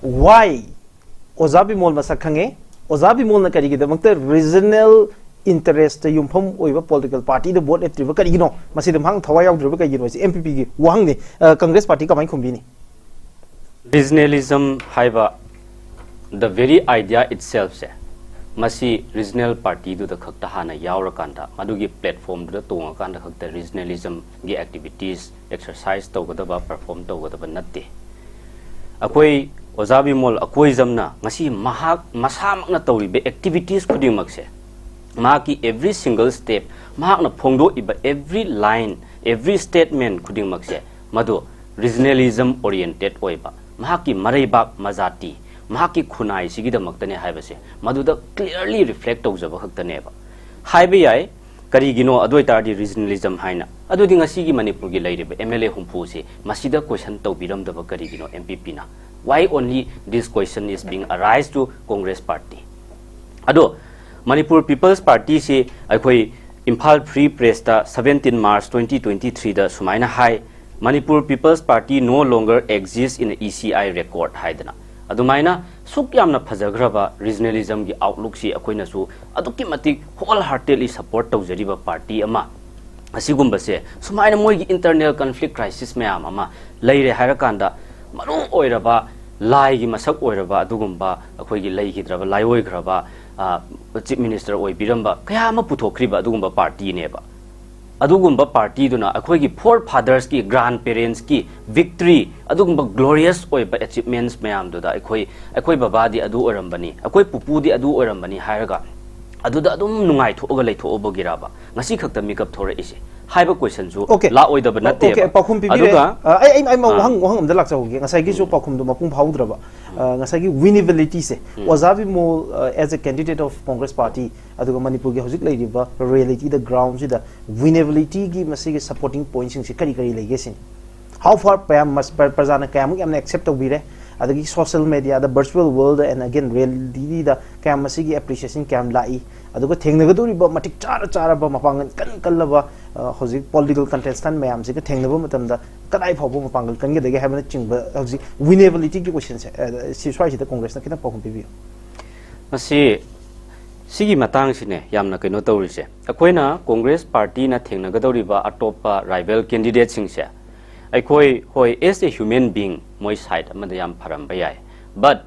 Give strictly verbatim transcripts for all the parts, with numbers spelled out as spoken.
Why? ꯑꯣꯖꯥ ꯕꯤꯃꯣꯜ ꯃꯁꯛ ꯈꯪꯉꯦ꯫ ꯑꯣꯖꯥ ꯕꯤꯃꯣꯜꯅ ꯀꯔꯤꯒꯤꯗꯃꯛꯇ regional interest ꯇ ꯌꯨꯝꯐꯝ ꯑꯣꯏꯕ political party ꯗ vote ꯂꯦꯞꯇ꯭ꯔꯤꯕ ꯀꯔꯤꯒꯤꯅꯣ? ꯃꯁꯤꯗ ꯃꯍꯥꯛꯅ ꯊꯋꯥꯏ ꯌꯥꯎꯗ꯭ꯔꯤꯕ ꯀꯩꯒꯤꯅꯣ? ꯍꯥꯏꯁꯦ M P P ꯒꯤ ꯋꯥꯍꯪꯅꯤ꯫ ꯑ, Congress party ꯀꯃꯥꯏꯅ ꯈꯨꯝꯕꯤꯅꯤ? Regionalism ꯍꯥꯏꯕ the very idea itself ꯁꯦ, ꯃꯁꯤ regional party ꯗꯨꯗ ꯈꯛꯇ ꯍꯥꯟꯅ ꯌꯥꯎꯔꯀꯥꯟꯗ, ꯃꯗꯨꯒꯤ platform ꯗꯨꯗ ꯇꯣꯡꯉꯀꯥꯟꯗ ꯈꯛꯇ regionalism ꯒꯤ activities exercise ꯇꯧꯒꯗꯕ, perform ꯇꯧꯒꯗꯕ ꯅꯠꯇꯦ꯫ ꯑꯩꯈꯣꯏ ꯑꯣꯖꯥ ꯕꯤꯃꯣꯜ ꯑꯀꯣꯏꯖꯝꯅ ꯉꯁꯤ ꯃꯍꯥꯛ ꯃꯁꯥꯃꯛꯅ ꯇꯧꯔꯤꯕ activities ꯈꯨꯗꯤꯡꯃꯛꯁꯦ, ꯃꯍꯥꯛꯀꯤ every single step, ꯃꯍꯥꯛꯅ ꯐꯣꯡꯗꯣꯛꯏꯕ every line, every statement ꯈꯨꯗꯤꯡꯃꯛꯁꯦ, ꯃꯗꯨ regionalism oriented ꯑꯣꯏꯕ, ꯃꯍꯥꯛꯀꯤ ꯃꯔꯩꯕꯥꯛ ꯃꯖꯥꯇꯤ, ꯃꯍꯥꯛꯀꯤ ꯈꯨꯟꯅꯥꯏꯁꯤꯒꯤꯗꯃꯛꯇꯅꯦ ꯍꯥꯏꯕꯁꯦ ꯃꯗꯨꯗ clearly reflect ꯇꯧꯖꯕ ꯈꯛꯇꯅꯦꯕ꯫ ꯍꯥꯏꯕ ꯌꯥꯏ, ꯀꯔꯤꯒꯤꯅꯣ ꯑꯗꯨ ꯑꯣꯏꯇꯥꯔꯗꯤ regionalism ꯍꯥꯏꯅ? ꯑꯗꯨꯗꯤ ꯉꯁꯤꯒꯤ ꯃꯅꯤꯄꯨꯔꯒꯤ ꯂꯩꯔꯤꯕ M L A ꯍꯨꯝꯐꯨꯁꯤ ꯃꯁꯤꯗ question ꯇꯧꯕꯤꯔꯝꯗꯕ ꯀꯔꯤꯒꯤꯅꯣ M P P ꯅ? Why only this question is being arise to Congress party? ꯑꯗꯣ ꯃꯅꯤꯄꯨꯔ People's Party ꯁꯤ ꯑꯩꯈꯣꯏ ꯏꯝꯐꯥꯜ Free Press ꯇ seventeen March twenty twenty three ꯗ ꯁꯨꯃꯥꯏꯅ ꯍꯥꯏ, "Manipur People's Party no longer exists in E C I record" ꯍꯥꯏꯗꯅ꯫ ꯑꯗꯨꯃꯥꯏꯅ ꯁꯨꯛ ꯌꯥꯝꯅ ꯐꯖꯈ꯭ꯔꯕ regionalism ꯒꯤ outlook ꯁꯤ ꯑꯩꯈꯣꯏꯅꯁꯨ ꯑꯗꯨꯛꯀꯤ ꯃꯇꯤꯛ whole heartedly support ꯇꯧꯖꯔꯤꯕ party ꯑꯃ ꯑꯁꯤꯒꯨꯝꯕꯁꯦ, ꯁꯨꯃꯥꯏꯅ ꯃꯣꯏꯒꯤ internal conflict crisis ꯃꯌꯥꯝ ꯑꯃ ꯂꯩꯔꯦ ꯍꯥꯏꯔꯀꯥꯟꯗ, ꯃꯔꯨ ꯑꯣꯏꯔꯕ ꯂꯥꯏꯒꯤ ꯃꯁꯛ ꯑꯣꯏꯔꯕ ꯑꯗꯨꯒꯨꯝꯕ ꯑꯩꯈꯣꯏꯒꯤ ꯂꯩꯈꯤꯗ꯭ꯔꯕ, ꯂꯥꯏꯑꯣꯏꯈ꯭ꯔꯕ, ꯑ, Chief Minister ꯑꯣꯏꯕꯤꯔꯝꯕ ꯀꯌꯥ ꯑꯃ ꯄꯨꯊꯣꯛꯈ꯭ꯔꯤꯕ ꯑꯗꯨꯒꯨꯝꯕ party ꯅꯦꯕ꯫ ꯑꯗꯨꯒꯨꯝꯕ party ꯗꯨꯅ ꯑꯩꯈꯣꯏꯒꯤ forefathers ꯀꯤ, grandparents ꯀꯤ victory, ꯑꯗꯨꯒꯨꯝꯕ glorious ꯑꯣꯏꯕ achievements ꯃꯌꯥꯝꯗꯨꯗ ꯑꯩꯈꯣꯏ, "ꯑꯩꯈꯣꯏ ꯕꯕꯥꯗꯤ ꯑꯗꯨ ꯑꯣꯏꯔꯝꯕꯅꯤ, ꯑꯩꯈꯣꯏ ꯄꯨꯄꯨꯗꯤ ꯑꯗꯨ ꯑꯣꯏꯔꯝꯕꯅꯤ" ꯍꯥꯏꯔꯒ ꯑꯗꯨꯗ ꯑꯗꯨꯝ ꯅꯨꯡꯉꯥꯏꯊꯣꯛꯑꯒ ꯂꯩꯊꯣꯛꯑꯕꯒꯤꯔꯕ ꯉꯁꯤ ꯈꯛꯇ ꯃꯤꯀꯞ ꯊꯣꯔꯛꯏꯁꯦ ꯍꯥꯏꯕ question ꯁꯨ Okay. ꯂꯥꯛꯑꯣꯏꯗꯕ ꯑꯣ, okay, ꯅꯠꯇꯦꯕ꯫ ꯄꯥꯎꯈꯨꯝ ꯄꯤꯕꯤꯔꯦ꯫ ꯑꯗꯨꯒ ꯑ, ꯑꯩ, ꯑꯩ, ꯑꯩ ꯑꯥ꯫ ꯋꯥꯍꯪ, ꯋꯥꯍꯪ ꯑꯝꯗ ꯂꯥꯛꯆꯍꯧꯒꯦ꯫ ꯉꯁꯥꯏꯒꯤꯁꯨ ꯄꯥꯎꯈꯨꯝꯗꯣ ꯃꯄꯨꯡ ꯐꯥꯍꯧꯗ꯭ꯔꯕ꯫ ꯑ, ꯉꯁꯥꯏꯒꯤ winnability ꯁꯦ, ꯑꯣꯖꯥ ꯕꯤꯃꯣꯜ, ꯑ, as a candidate of Congress Party, ꯑꯗꯨꯒ ꯃꯅꯤꯄꯨꯔꯒꯤ ꯍꯧꯖꯤꯛ ꯂꯩꯔꯤꯕ reality ꯗ, ground ꯁꯤꯗ winnability ꯒꯤ ꯃꯁꯤꯒꯤ supporting point ꯁꯤꯡꯁꯦ ꯀꯔꯤ ꯀꯔꯤ ꯂꯩꯒꯦ ꯁꯤꯅꯤ꯫ How far ꯄ꯭ꯔꯌꯥꯝ ꯃꯁ-, ꯄ꯭ꯔ-, ꯄ꯭ꯔꯖꯥꯅ ꯀꯌꯥꯃꯨꯛ ꯌꯥꯝꯅ accept ꯇꯧꯕꯤꯔꯦ, ꯑꯗꯒꯤ social media the, virtual world the, and again reality ꯗ ꯀꯌꯥꯝ ꯃꯁꯤꯒꯤ appreciation ꯀꯌꯥꯝ ꯂꯥꯛꯏ, ꯑꯗꯨꯒ ꯊꯦꯡꯅꯒꯗꯧꯔꯤꯕ ꯃꯇꯤꯛ ꯆꯥꯔ ꯆꯥꯔꯕ, ꯃꯄꯥꯡꯒꯜ ꯀꯟ ꯀꯜꯂꯕ, ꯑ, ꯍꯧꯖꯤꯛ political contestant ꯃꯌꯥꯝꯁꯤꯒ ꯊꯦꯡꯅꯕ ꯃꯇꯝꯗ ꯀꯗꯥꯏ ꯐꯥꯎꯕ ꯃꯄꯥꯡꯒꯜ ꯀꯟꯒꯗꯒꯦ ꯍꯥꯏꯕꯅꯆꯤꯡꯕ ꯍꯧꯖꯤꯛ winnability ꯒꯤ question ꯁꯦ, ꯑ, ꯁꯤ ꯁ꯭ꯋꯥꯏꯁꯤꯗ Congress ꯅ ꯈꯤꯇꯪ ꯄꯥꯎꯈꯨꯝ ꯄꯤꯕꯤꯌꯨ꯫ ꯃꯁꯤ, ꯁꯤꯒꯤ ꯃꯇꯥꯡꯁꯤꯅꯦ ꯌꯥꯝꯅ ꯀꯩꯅꯣ ꯇꯧꯔꯤꯁꯦ꯫ ꯑꯩꯈꯣꯏꯅ Congress party ꯅ ꯊꯦꯡꯅꯒꯗꯧꯔꯤꯕ ꯑꯇꯣꯞꯄ rival candidate ꯁꯤꯡꯁꯦ, ꯑꯩꯈꯣꯏ, ꯍꯣꯏ, as a human being, ꯃꯣꯏ side ꯑꯃꯗ ꯌꯥꯝ ꯐꯔꯝꯕ ꯌꯥꯏ, but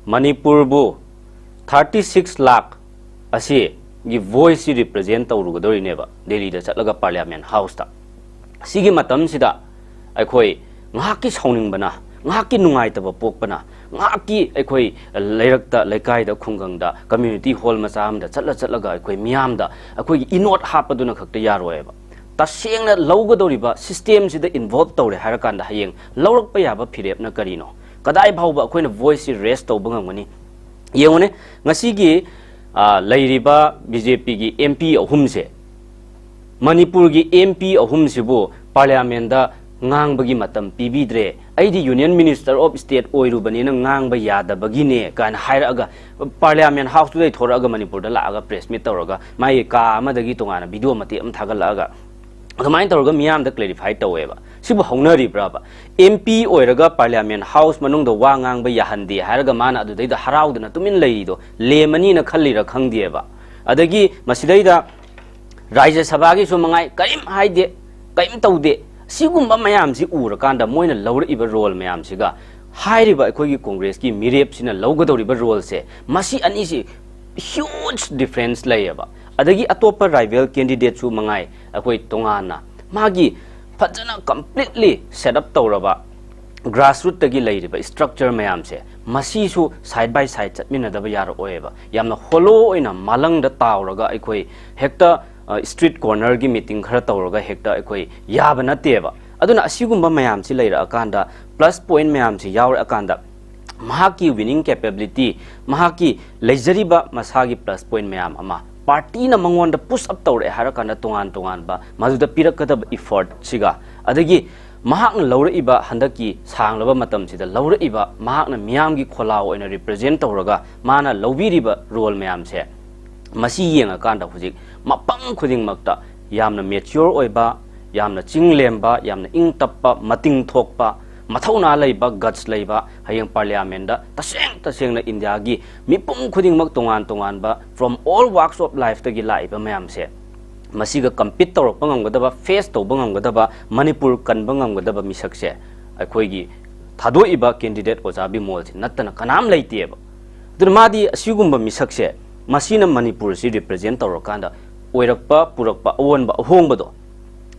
ꯃꯅꯤꯄꯨꯔꯕꯨ thirty six lakh ꯑꯁꯤꯒꯤ voice ꯁꯤ represent ꯇꯧꯔꯨꯒꯗꯧꯔꯤꯅꯦꯕ, ꯗꯦꯜꯂꯤꯗ ꯆꯠꯂꯒ Parliament House ꯇ꯫ ꯁꯤꯒꯤ ꯃꯇꯝꯁꯤꯗ ꯑꯩꯈꯣꯏ ꯉꯥꯏꯍꯥꯛꯀꯤ ꯁꯥꯎꯅꯤꯡꯕꯅ, ꯉꯥꯏꯍꯥꯛꯀꯤ ꯅꯨꯡꯉꯥꯏꯇꯕ ꯄꯣꯛꯄꯅ, ꯉꯥꯏꯍꯥꯛꯀꯤ ꯑꯩꯈꯣꯏ ꯂꯩꯔꯛꯇ, ꯂꯩꯀꯥꯏꯗ, ꯈꯨꯡꯒꯪꯗ, community hall ꯃꯆꯥ ꯑꯃꯗ ꯆꯠꯂ ꯆꯠꯂꯒ ꯑꯩꯈꯣꯏ ꯃꯤꯌꯥꯝꯗ ꯑꯩꯈꯣꯏꯒꯤ ꯏꯅꯣꯠ ꯍꯥꯞꯄꯗꯨꯅ ꯈꯛꯇ ꯌꯥꯔꯣꯏꯕ꯫ ꯇꯁꯦꯡꯅ ꯂꯧꯒꯗꯧꯔꯤꯕ system ꯁꯤꯗ involve ꯇꯧꯔꯦ ꯍꯥꯏꯔꯀꯥꯟꯗ ꯍꯌꯦꯡ ꯂꯧꯔꯛꯄ ꯌꯥꯕ ꯐꯤꯔꯦꯞꯅ ꯀꯔꯤꯅꯣ? ꯀꯗꯥꯏ ꯐꯥꯎꯕ ꯑꯩꯈꯣꯏꯅ voice ꯁꯤ raise ꯇꯧꯕ ꯉꯝꯒꯅꯤ? ꯌꯦꯡꯉꯨꯅꯦ, ꯉꯁꯤꯒꯤ, ꯑ, ꯂꯩꯔꯤꯕ B J P ꯒꯤ M P ꯑꯍꯨꯝꯁꯦ, ꯃꯅꯤꯄꯨꯔꯒꯤ M P ꯑꯍꯨꯝꯁꯤꯕꯨ Parliament ꯗ ꯉꯥꯡꯕꯒꯤ ꯃꯇꯝ ꯄꯤꯕꯤꯗ꯭ꯔꯦ, "ꯑꯩꯗꯤ Union Minister of State ꯑꯣꯏꯔꯨꯕꯅꯤꯅ ꯉꯥꯡꯕ ꯌꯥꯗꯕꯒꯤꯅꯦ" ꯀꯥꯏꯅ ꯍꯥꯏꯔꯛꯑꯒ, Parliament House ꯇꯨꯗꯩ ꯊꯣꯔꯛꯑꯒ ꯃꯅꯤꯄꯨꯔꯗ ꯂꯥꯛꯑꯒ press meet ꯇꯧꯔꯒ ꯃꯥꯒꯤ ꯀꯥ ꯑꯃꯗꯒꯤ ꯇꯣꯉꯥꯟꯅ video ꯃꯇꯦꯛ ꯑꯃ ꯊꯥꯒꯠꯂꯛꯑꯒ ꯑꯗꯨꯃꯥꯏꯅ ꯇꯧꯔꯒ ꯃꯤꯌꯥꯝꯗ clarify ꯇꯧꯋꯦꯕ꯫ ꯁꯤꯕꯨ ꯍꯧꯅꯔꯤꯕ꯭ꯔꯕ? M P ꯑꯣꯏꯔꯒ Parliament House ꯃꯅꯨꯡꯗ ꯋꯥ ꯉꯥꯡꯕ ꯌꯥꯍꯟꯗꯦ ꯍꯥꯏꯔꯒ ꯃꯥꯅ ꯑꯗꯨꯗꯩꯗ ꯍꯔꯥꯎꯗꯅ ꯇꯨꯃꯤꯟ ꯂꯩꯔꯤꯗꯣ ꯂꯦꯝꯃꯅꯤꯅ ꯈꯜꯂꯤꯔ ꯈꯪꯗꯦꯕ꯫ ꯑꯗꯒꯤ ꯃꯁꯤꯗꯩꯗ ꯔꯥꯖ꯭ꯌ ꯁꯚꯥꯒꯤꯁꯨ ꯃꯉꯥꯏ, ꯀꯔꯤꯝ ꯍꯥꯏꯗꯦ, ꯀꯔꯤꯝ ꯇꯧꯗꯦ꯫ ꯁꯤꯒꯨꯝꯕ ꯃꯌꯥꯝꯁꯤ ꯎꯔꯀꯥꯟꯗ ꯃꯣꯏꯅ ꯂꯧꯔꯛꯏꯕ role ꯃꯌꯥꯝꯁꯤꯒ ꯍꯥꯏꯔꯤꯕ ꯑꯩꯈꯣꯏꯒꯤ Congress ꯀꯤ ꯃꯤꯔꯦꯞꯁꯤꯅ ꯂꯧꯒꯗꯧꯔꯤꯕ role ꯁꯦ, ꯃꯁꯤ ꯑꯅꯤꯁꯤ huge difference ꯂꯩꯌꯦꯕ꯫ ꯑꯗꯒꯤ ꯑꯇꯣꯞꯄ rival candidate ꯁꯨ ꯃꯉꯥꯏ, ꯑꯩꯈꯣꯏ ꯇꯣꯉꯥꯟꯅ ꯃꯥꯒꯤ ꯐꯖꯅ completely set up ꯇꯧꯔꯕ grassroot ꯇꯒꯤ ꯂꯩꯔꯤꯕ structure ꯃꯌꯥꯝꯁꯦ, ꯃꯁꯤꯁꯨ side by side ꯆꯠꯃꯤꯟꯅꯗꯕ ꯌꯥꯔꯛꯑꯣꯏꯕ꯫ ꯌꯥꯝꯅ hollow ꯑꯣꯏꯅ ꯃꯥꯂꯪꯗ ꯇꯥꯎꯔꯒ ꯑꯩꯈꯣꯏ ꯍꯦꯛꯇ, ꯑ, street corner ꯒꯤ meeting ꯈꯔ ꯇꯧꯔꯒ ꯍꯦꯛꯇ ꯑꯩꯈꯣꯏ ꯌꯥꯕ ꯅꯠꯇꯦꯕ꯫ ꯑꯗꯨꯅ ꯑꯁꯤꯒꯨꯝꯕ ꯃꯌꯥꯝꯁꯤ ꯂꯩꯔꯛꯑꯀꯥꯟꯗ, plus point ꯃꯌꯥꯝꯁꯤ ꯌꯥꯎꯔꯛꯑꯀꯥꯟꯗ, ꯃꯍꯥꯛꯀꯤ winning capability, ꯃꯍꯥꯛꯀꯤ ꯂꯩꯖꯔꯤꯕ ꯃꯁꯥꯒꯤ plus point ꯃꯌꯥꯝ ꯑꯃ party ꯅ ꯃꯉꯣꯟꯗ push up ꯇꯧꯔꯛꯑꯦ ꯍꯥꯏꯔꯀꯥꯟꯗ, ꯇꯣꯉꯥꯟ ꯇꯣꯉꯥꯟꯕ ꯃꯗꯨꯗ ꯄꯤꯔꯛꯀꯗꯕ effort ꯁꯤꯒ, ꯑꯗꯒꯤ ꯃꯍꯥꯛꯅ ꯂꯧꯔꯛꯏꯕ, ꯍꯟꯗꯛꯀꯤ ꯁꯥꯡꯂꯕ ꯃꯇꯝꯁꯤꯗ ꯂꯧꯔꯛꯏꯕ, ꯃꯍꯥꯛꯅ ꯃꯤꯌꯥꯝꯒꯤ ꯈꯣꯜꯂꯥꯎ ꯑꯣꯏꯅ represent ꯇꯧꯔꯒ ꯃꯥꯅ ꯂꯧꯕꯤꯔꯤꯕ role ꯃꯌꯥꯝꯁꯦ, ꯃꯁꯤ ꯌꯦꯡꯉꯀꯥꯟꯗ ꯍꯧꯖꯤꯛ ꯃꯐꯝ ꯈꯨꯗꯤꯡꯃꯛꯇ ꯌꯥꯝꯅ mature ꯑꯣꯏꯕ, ꯌꯥꯝꯅ ꯆꯤꯡ ꯂꯦꯝꯕ, ꯌꯥꯝꯅ ꯏꯪ ꯇꯞꯄ, ꯃꯇꯤꯡ ꯊꯣꯛꯄ, ꯃꯊꯧꯅꯥ ꯂꯩꯕ, guts ꯂꯩꯕ, ꯍꯌꯦꯡ ꯄꯥꯔꯂꯤꯌꯥꯃꯦꯟꯗ ꯇꯁꯦꯡ ꯇꯁꯦꯡꯅ ꯏꯟꯗꯤꯌꯥꯒꯤ ꯃꯤꯄꯨꯝ ꯈꯨꯗꯤꯡꯃꯛ ꯇꯣꯉꯥꯟ ꯇꯣꯉꯥꯟꯕ from all walks of lifeꯇꯒꯤ ꯂꯥꯛꯏꯕ ꯃꯌꯥꯝꯁꯦ, ꯃꯁꯤꯒ compete ꯇꯧꯔꯛꯄ ꯉꯝꯒꯗꯕ, face ꯇꯧꯕ ꯉꯝꯒꯗꯕ, ꯃꯅꯤꯄꯨꯔ ꯀꯟꯕ ꯉꯝꯒꯗꯕ ꯃꯤꯁꯛꯁꯦ ꯑꯩꯈꯣꯏꯒꯤ ꯊꯥꯗꯣꯛꯏꯕ candidate ꯑꯣꯖꯥ ꯕꯤꯃꯣꯜꯁꯤ ꯅꯠꯇꯅ ꯀꯅꯥꯝ ꯂꯩꯇꯦꯕ꯫ ꯑꯗꯨꯅ ꯃꯥꯗꯤ ꯑꯁꯤꯒꯨꯝꯕ ꯃꯤꯁꯛꯁꯦ, ꯃꯁꯤꯅ ꯃꯅꯤꯄꯨꯔꯁꯤ represent ꯇꯧꯔꯀꯥꯟꯗ ꯑꯣꯏꯔꯛꯄ, ꯄꯨꯔꯛꯄ ꯑꯑꯣꯟꯕ ꯑꯍꯣꯡꯕꯗꯣ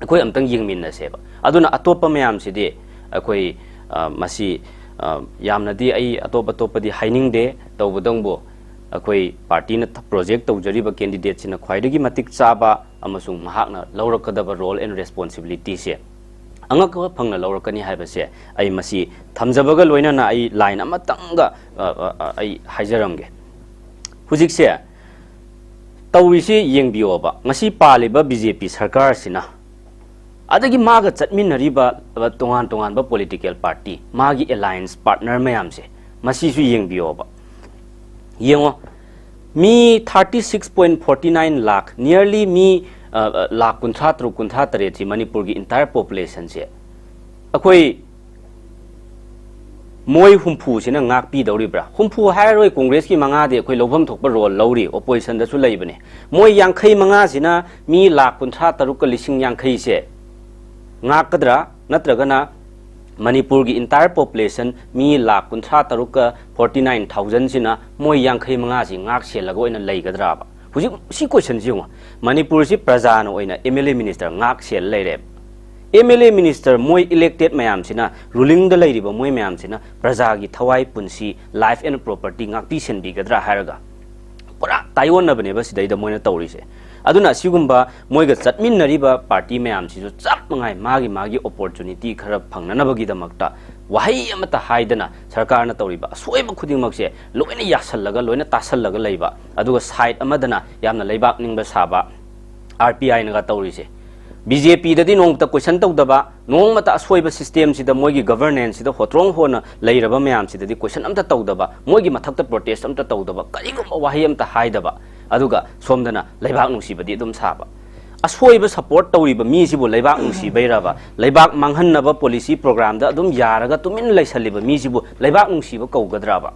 ꯑꯩꯈꯣꯏ ꯑꯝꯇꯪ ꯌꯦꯡꯃꯤꯟꯅꯁꯦꯕ꯫ ꯑꯗꯨꯅ ꯑꯇꯣꯞꯄ ꯃꯌꯥꯝꯁꯤꯗꯤ ꯑꯩꯈꯣꯏ, ꯑ, ꯃꯁꯤ, ꯑ, ꯌꯥꯝꯅꯗꯤ ꯑꯩ ꯑꯇꯣꯞ ꯑꯇꯣꯞꯄꯗꯤ ꯍꯥꯏꯅꯤꯡꯗꯦ, ꯇꯧꯕꯇꯕꯨ ꯑꯩꯈꯣꯏ partyꯅ th-, project ꯇꯧꯖꯔꯤꯕ candidateꯁꯤꯅ ꯈ꯭ꯋꯥꯏꯗꯒꯤ ꯃꯇꯤꯛ ꯆꯥꯕ ꯑꯃꯁꯨꯡ ꯃꯍꯥꯛꯅ ꯂꯧꯔꯛꯀꯗꯕ role and responsibilityꯁꯦ ꯑꯉꯛꯄ ꯐꯪꯅ ꯂꯧꯔꯛꯀꯅꯤ ꯍꯥꯏꯕꯁꯦ ꯑꯩ ꯃꯁꯤ ꯊꯝꯖꯕꯒ ꯂꯣꯏꯅꯅ ꯑꯩ line ꯑꯃꯇꯪꯒ, ꯑ, ꯑ, ꯑ, ꯑꯩ ꯍꯥꯏꯖꯔꯝꯒꯦ꯫ ꯍꯧꯖꯤꯛꯁꯦ ꯇꯧꯔꯤꯁꯤ ꯌꯦꯡꯕꯤꯌꯣꯕ, ꯉꯁꯤ ꯄꯥꯜꯂꯤꯕ BJP ꯁꯔꯀꯥꯔꯁꯤꯅ, ꯑꯗꯒꯤ ꯃꯥꯒ ꯆꯠꯃꯤꯟꯅꯔꯤꯕ, ꯑ, ꯇꯣꯉꯥꯟ ꯇꯣꯉꯥꯟꯕ political party, ꯃꯥꯒꯤ alliance partner ꯃꯌꯥꯝꯁꯦ, ꯃꯁꯤꯁꯨ ꯌꯦꯡꯕꯤꯌꯣꯕ꯫ ꯌꯦꯡꯉꯣ, ꯃꯤ thirty six point forty nine lakh, nearly ꯃꯤ, ꯑ, ꯑ, ꯂꯥꯈ ꯀꯨꯟꯊ꯭ꯔꯥ ꯇꯔꯨꯛ, ꯀꯨꯟꯊ꯭ꯔꯥ ꯇꯔꯦꯠꯁꯤ ꯃꯅꯤꯄꯨꯔꯒꯤ entire populationꯁꯦ ꯑꯩꯈꯣꯏ ꯃꯣꯏ ꯍꯨꯝꯐꯨꯁꯤꯅ ꯉꯥꯛꯄꯤꯗꯧꯔꯤꯕ꯭ꯔꯥ? ꯍꯨꯝꯐꯨ ꯍꯥꯏꯔꯔꯣꯏ, ꯀꯣꯡꯒ꯭ꯔꯦꯁꯀꯤ ꯃꯉꯥꯗꯤ ꯑꯩꯈꯣꯏ ꯂꯧꯐꯝ ꯊꯣꯛꯄ role ꯂꯧꯔꯤ, oppositionꯗꯁꯨ ꯂꯩꯕꯅꯦ꯫ ꯃꯣꯏ ꯌꯥꯡꯈꯩ ꯃꯉꯥꯁꯤꯅ ꯃꯤ ꯂꯥꯈ ꯀꯨꯟꯊ꯭ꯔꯥ ꯇꯔꯨꯛꯀ ꯂꯤꯁꯤꯡ ꯌꯥꯡꯈꯩꯁꯦ ꯉꯥꯛꯀꯗ꯭ꯔꯥ? ꯅꯠꯇ꯭ꯔꯒꯅ ꯃꯅꯤꯄꯨꯔꯒꯤ entire population ꯃꯤ ꯂꯥꯈ ꯀꯨꯟꯊ꯭ꯔꯥ ꯇꯔꯨꯛꯀ forty nine thousandꯁꯤꯅ ꯃꯣꯏ ꯌꯥꯡꯈꯩ ꯃꯉꯥꯁꯤ ꯉꯥꯛ ꯁꯦꯜꯂꯒ ꯑꯣꯏꯅ ꯂꯩꯒꯗ꯭ꯔꯥꯕ? ꯍꯧꯖꯤꯛ ꯁꯤ questionꯁꯤ ꯌꯦꯡꯉꯣ, ꯃꯅꯤꯄꯨꯔꯁꯤ ꯄ꯭ꯔꯖꯥꯅ ꯑꯣꯏꯅ MLA minister ꯉꯥꯛ ꯁꯦꯜ ꯂꯩꯔꯦꯕ꯫ MLA minister ꯃꯣꯏ elected ꯃꯌꯥꯝꯁꯤꯅ, rulingꯗ ꯂꯩꯔꯤꯕ ꯃꯣꯏ ꯃꯌꯥꯝꯁꯤꯅ ꯄ꯭ꯔꯖꯥꯒꯤ ꯊꯋꯥꯏ, ꯄꯨꯟꯁꯤ, life and property ꯉꯥꯛꯄꯤ ꯁꯦꯟꯕꯤꯒꯗ꯭ꯔꯥ ꯍꯥꯏꯔꯒ ꯄꯨꯔꯥ ꯇꯥꯏꯑꯣꯟꯅꯕꯅꯦꯕ ꯁꯤꯗꯩꯗ ꯃꯣꯏꯅ ꯇꯧꯔꯤꯁꯦ꯫ ꯑꯗꯨꯅ ꯑꯁꯤꯒꯨꯝꯕ ꯃꯣꯏꯒ ꯆꯠꯃꯤꯟꯅꯔꯤꯕ party ꯃꯌꯥꯝꯁꯤꯁꯨ ꯆꯞ ꯃꯉꯥꯏ ꯃꯥꯒꯤ ꯃꯥꯒꯤ opportunity ꯈꯔ ꯐꯪꯅꯅꯕꯒꯤꯗꯃꯛꯇ ꯋꯥꯍꯩ ꯑꯃꯠꯇ ꯍꯥꯏꯗꯅ ꯁꯔꯀꯥꯔꯅ ꯇꯧꯔꯤꯕ ꯑꯁꯣꯏꯕ ꯈꯨꯗꯤꯡꯃꯛꯁꯦ ꯂꯣꯏꯅ ꯌꯥꯁꯜꯂꯒ, ꯂꯣꯏꯅ ꯇꯥꯁꯜꯂꯒ ꯂꯩꯕ, ꯑꯗꯨꯒ side ꯑꯃꯗꯅ ꯌꯥꯝꯅ ꯂꯩꯕꯥꯛ ꯅꯤꯡꯕ ꯁꯥꯕ RPIꯅꯒ ꯇꯧꯔꯤꯁꯦ꯫ BJPꯗꯗꯤ ꯅꯣꯡꯃꯇ question ꯇꯧꯗꯕ, ꯅꯣꯡꯃꯇ ꯑꯁꯣꯏꯕ systemꯁꯤꯗ, ꯃꯣꯏꯒꯤ governanceꯁꯤꯗ ꯍꯣꯇ꯭ꯔꯣꯡ ꯍꯣꯟꯅ ꯂꯩꯔꯕ ꯃꯌꯥꯝꯁꯤꯗꯗꯤ question ꯑꯝꯇ ꯇꯧꯗꯕ, ꯃꯣꯏꯒꯤ ꯃꯊꯛꯇ protest ꯑꯝꯇ ꯇꯧꯗꯕ, ꯀꯔꯤꯒꯨꯝꯕ ꯋꯥꯍꯩ ꯑꯝꯇ ꯍꯥꯏꯗꯕ, ꯑꯗꯨꯒ ꯁꯣꯝꯗꯅ ꯂꯩꯕꯥꯛ ꯅꯨꯡꯁꯤꯕꯗꯤ ꯑꯗꯨꯝ ꯁꯥꯕ꯫ ꯑꯁꯣꯏꯕ support ꯇꯧꯔꯤꯕ ꯃꯤꯁꯤꯕꯨ ꯂꯩꯕꯥꯛ ꯅꯨꯡꯁꯤꯕꯩꯔꯕ? ꯂꯩꯕꯥꯛ ꯃꯥꯡꯍꯟꯅꯕ policy programꯗ ꯑꯗꯨꯝ ꯌꯥꯔꯒ ꯇꯨꯃꯤꯟꯅ ꯂꯩꯁꯜꯂꯤꯕ ꯃꯤꯁꯤꯕꯨ ꯂꯩꯕꯥꯛ ꯅꯨꯡꯁꯤꯕ ꯀꯧꯒꯗ꯭ꯔꯕ?